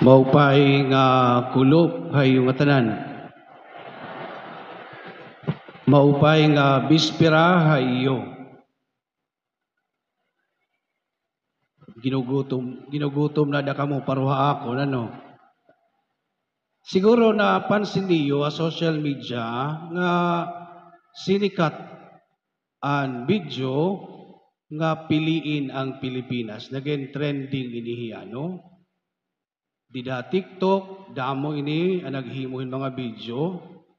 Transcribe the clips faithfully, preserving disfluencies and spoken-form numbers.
Maupay nga kulop ha iyo ngatanan. Maupay nga bispera ha iyo. Ginugutom, ginugutom na da kamo pareho ha akon, ano? Siguro napansin niyo ha social media nga sinikat an video nga Piliin ang Pilipinas. Nagin trending ini hiya, no? Dida ha TikTok, damo ini an naghimo hin mga video,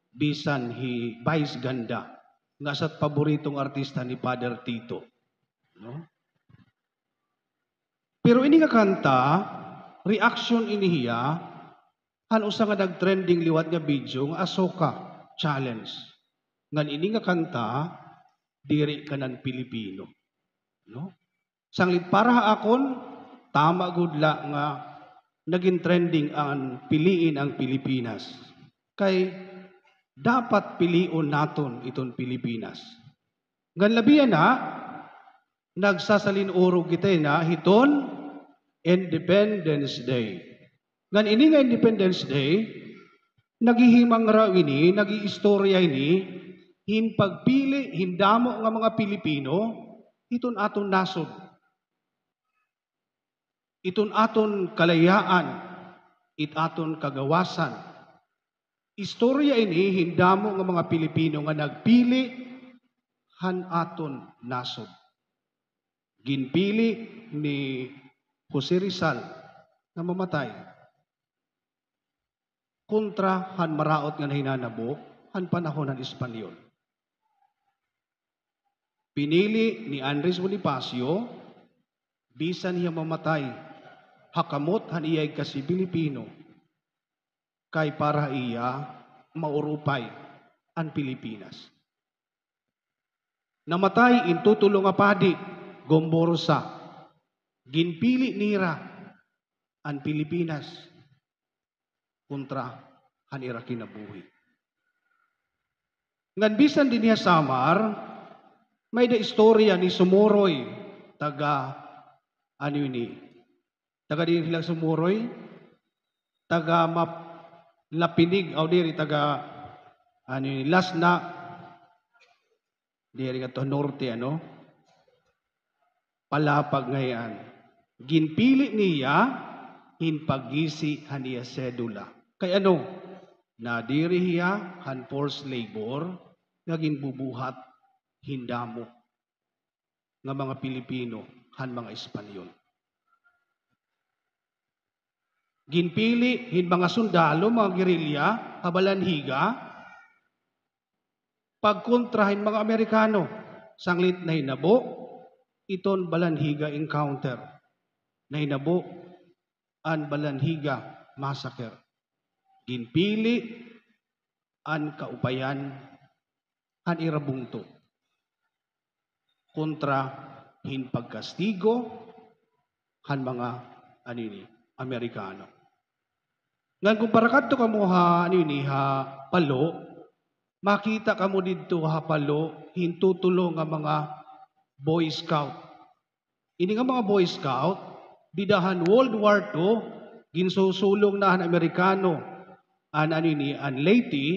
bisan hi Vice Ganda, nga asat paboritong artista ni Father Tito, no? Pero ini nga kanta, reaction ini hiya han usa nga nag-trending liwat nga video nga Asoka Challenge. Ngan ini nga kanta, diri kanan Pilipino, no? Sanglit para ha akon, tama gud la nga nagin trending an Piliin ang Pilipinas. Kay dapat pilion naton iton Pilipinas. Ngan labi na, nagsasalin-urog kita na hiton Independence Day. Ngan ini nga Independence Day, naghihimangraw ini, nag-iistorya ini hin pagpili hin damo nga mga Pilipino hiton aton nasod, iton aton kalayaan, it aton kagawasan. Istorya ini hin damo nga mga Pilipino nga nagpili han aton nasod. Ginpili ni Jose Rizal nga mamatay kontra han maraot nga nahinanabo han panahon han Espanyol. Pinili ni Andres Bonifacio, bisan hiya mamatay ha kamot han iya igkasi Pilipino, kay para ha iya maurupay an Pilipinas. Namatay in tutulo nga padi, Gomburza. Ginpili nira an Pilipinas kontra han ira kinabuhi. Ngan bisan dinhi ha Samar, may-ada istorya ni Sumuroy, taga, ano ini, taga diin hila Sumuroy? Taga Map-, Lapinig, aw diri, taga, ano ini, Lasna, diri ngadto norte, ano? Palapag ngay-an. Ginpili niya hin paggisi han iya sedula. Kay ano? Nadiri hiya han forced labor nga ginbubuhat hin damo nga mga Pilipino han mga Espanyol. Ginpili hin mga sundalo, mga gerilya ha Balangiga, pagkontra hin mga Amerikano. Sanglit nahinabo iton Balangiga Encounter. Nahinabo an Balangiga Massacre. Ginpili an kaupayan han ira bungto kontra hin pagkastigo han mga, ano ini, Amerikano. Ngan kon parakadto kamo ha, ano ini, ha Palo, makita kamo didto ha Palo hin tutulo nga mga Boy Scout. Ini nga mga Boy Scout, dida han World War Two, ginsusulong na han Amerikano an, ano ini, an Leyte,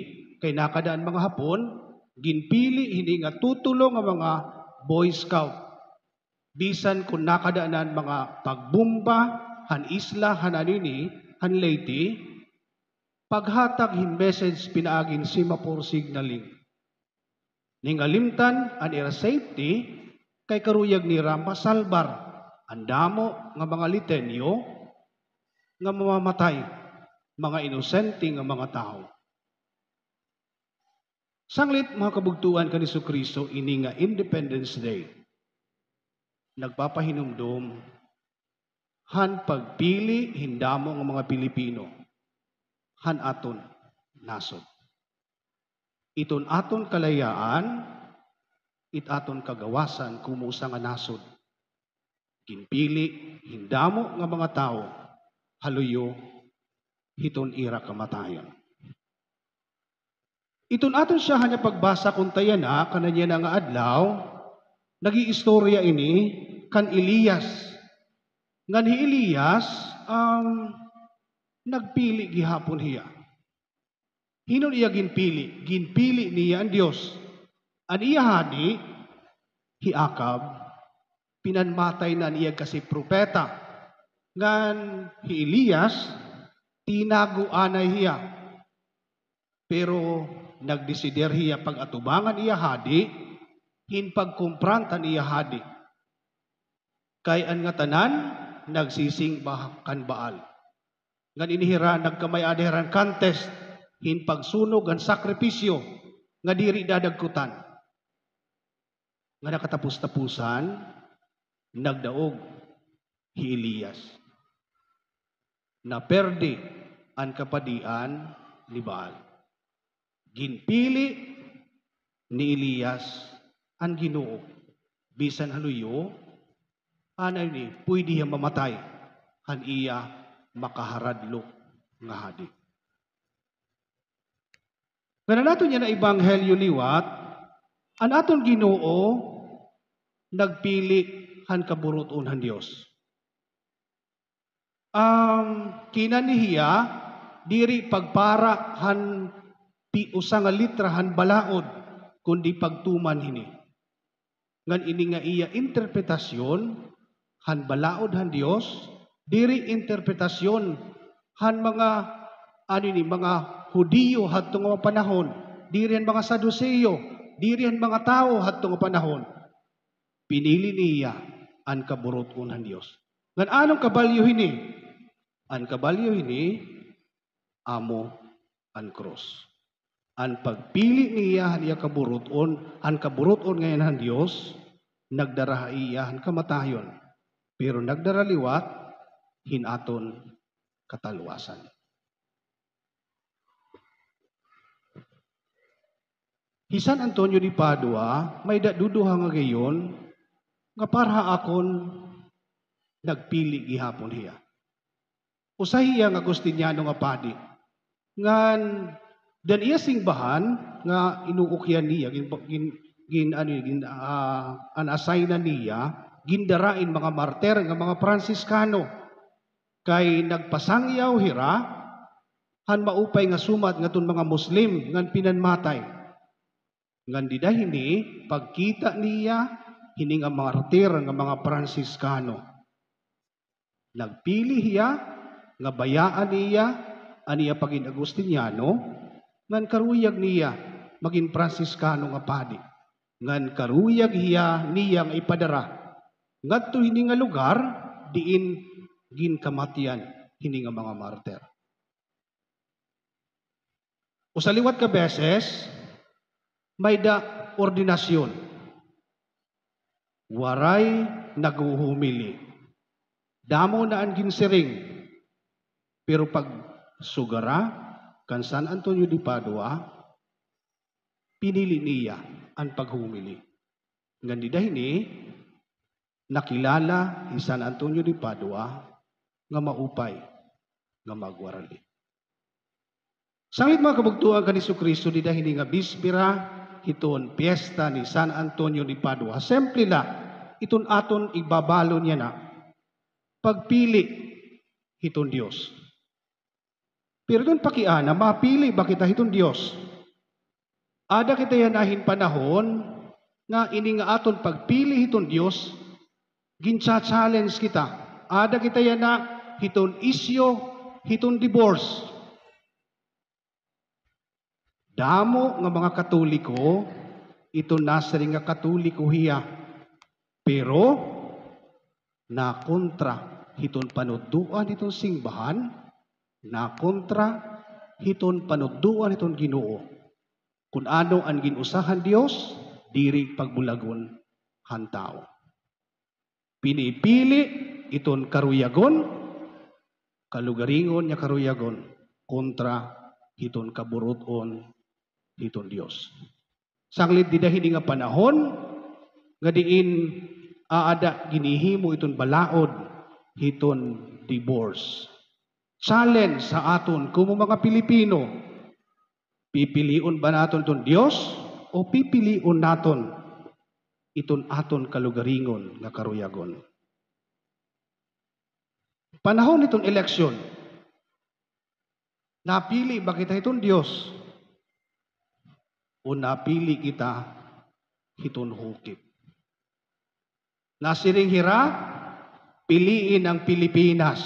kay nakada an mga Hapon, ginpili hini nga tutulo nga mga Boy Scout. Bisan kon nakada na an mga pagbomba han isla han, ano ini, han Leyte, paghatag hin message pinaagi hin semaphore signaling. Ningalimtan an ira safety kay karuyag nira masalbar an damo nga mga Leyteño nga mamamatay, mga inosente nga mga tawo. Sanglit, mga kabugtoan kan Jesucristo, ini nga Independence Day nagpapahinumdom han pagpili hin damo nga mga Pilipino han aton nasod. Iton aton kalayaan, it aton kagawasan komo usa nga nasod, ginpili hin damo nga mga tawo ha luyo hiton ira kamatayon. Iton aton syahan nga pagbasa kon tayana kanan yana nga adlaw, nag-iistorya ini kan Elias. Ngan hi Elias, um, nagpili gihapon hiya. Hin-o an iya ginpili? Ginpili niya an Dios. An iya hadi, hi Acab, pinanmatay na an iya kasi propeta. Ngan hi Elias, tinago anay hiya. Pero nagdesider hiya pag-atubang an iya hadi, hin pagkumpronta han iya hadi. Kay an ngatanan nagsisimba kan Baal. Ngan ini hira nagkamay-ada hira han contest hin pagsunog han sakripisyo nga diri dadagkutan. Ngan ha katapos-tapusan, nagdaog hi Elias. Naperde an kapadian ni Baal. Ginpili ni Elias an Ginoo. Bisan ha luyo, anay ini, puyde hiya mamatay han iya makaharadlok nga hadi. Ngan an aton yana ebanghelyo liwat, an aton Ginoo nagpili han kaburut-on han Dios. Am, kinani hiya, diri pagpara han pi-, usa nga litra han balaod, kundi pagtuman hini. Ngan ini nga iya interpretasyon han balaod han Dios, diri interpretasyon han mga, ano ini, mga Hudiyo hadto nga mga panahon, diri han mga Saduseo, diri han mga tawo hadto nga panahon. Pinili niya an kaburut-on han Dios. Ngan ano an kabalyo hini? An kabalyo hini, amo an krus. An pagpili niya han iya kaburut-on, an kaburut-on ngay-an han Dios, nagdara ha iya han kamatayon, pero nagdara liwat hin aton katalwasan. Hi San Antonio de Padua, may-ada duduha nga gayon nga para ha akon nagpili gihapon hiya. Usa hiya nga Agustiniano nga padi. Ngan, dida han iya singbahan nga inuukyan niya, gin-, gin-, gin-, ano, gin-, ah, an assign na niya, gindara in mga martir nga mga Pransiskano. Kay nagpasangyaw hira han maupay nga sumat ngadton mga Muslim ngan pinanmatay. Ngan dida hini, pagkita niya hini nga martir nga mga Pransiskano. Nagpili hiya nga bayaan niya an iya pagin Agustiniano, ngan karuyag niya magin Pransiskano nga padi. Ngan karuyag hiya niya nga ipadara ngadto hini nga lugar diin ginkamatian hini nga mga martir. Usa liwat ka beses, may-ada ordinasyon. Waray naghuhumili. Damo na an ginsiring. Pero pagsugara kan San Antonio de Padua, pinili niya an paghumili. Ngan dida hini, nakilala hi San Antonio de Padua nga maupay nga magwarali. Sanglit, mga kabugtoan kan Jesu-Cristo, dida hini nga bispera hiton piyesta ni San Antonio de Padua. Simple la iton aton igbabalon yana, pagpili hiton Dios. Pero iton pakiana, mapili ba kita hiton Dios? Ada kita yana hin panahon nga ini nga aton pagpili hiton Dios, gincha-challenge kita. Ada kita yana hiton isyu hiton divorce. Damo nga mga Katoliko, iton nasiring nga Katoliko hiya. Pero, nakontra hiton panudloan hiton singbahan, nakontra hiton panudloan hiton Ginoo. Kun ano an gin-usa han Dios, diri pagbulagon han tawo. Pinipili iton karuyagon, kalugaringon nga karuyagon, kontra hiton kaburut-on hiton Dios. Sanglit dida hini nga panahon nga diin aada ginhihimo iton balaod hiton divorce. Challenge sa aton komo mga Pilipino, pipilion ba naton iton Dios o pipilion naton iton aton kalugaringon nga karuyagon? Panahon hiton eleksyon, Napili ba kita hiton Dios? O napili kita hiton hukip? Nasiring hira, piliin ang Pilipinas,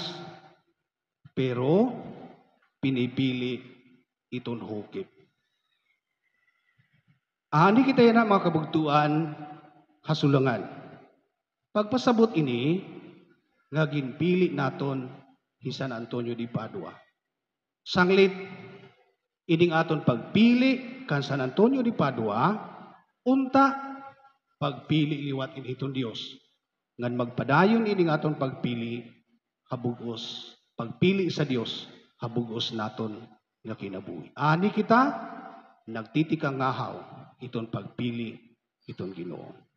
pero pinipili iton hukip. Ani kita yana, mga kabugtoan, ha sulangan. Pagpasabot ini nga ginpili naton hi San Antonio de Padua. Sanglit, ining aton pagpili kan San Antonio de Padua, unta pagpili liwat ini hiton Dios. Ngan magpadayon ining aton pagpili ha bug-os, pagpili sa Dios ha bug-os naton nga kinabuhi. Ani kita nagtitikang ngahaw hiton pagpili hiton Ginoo.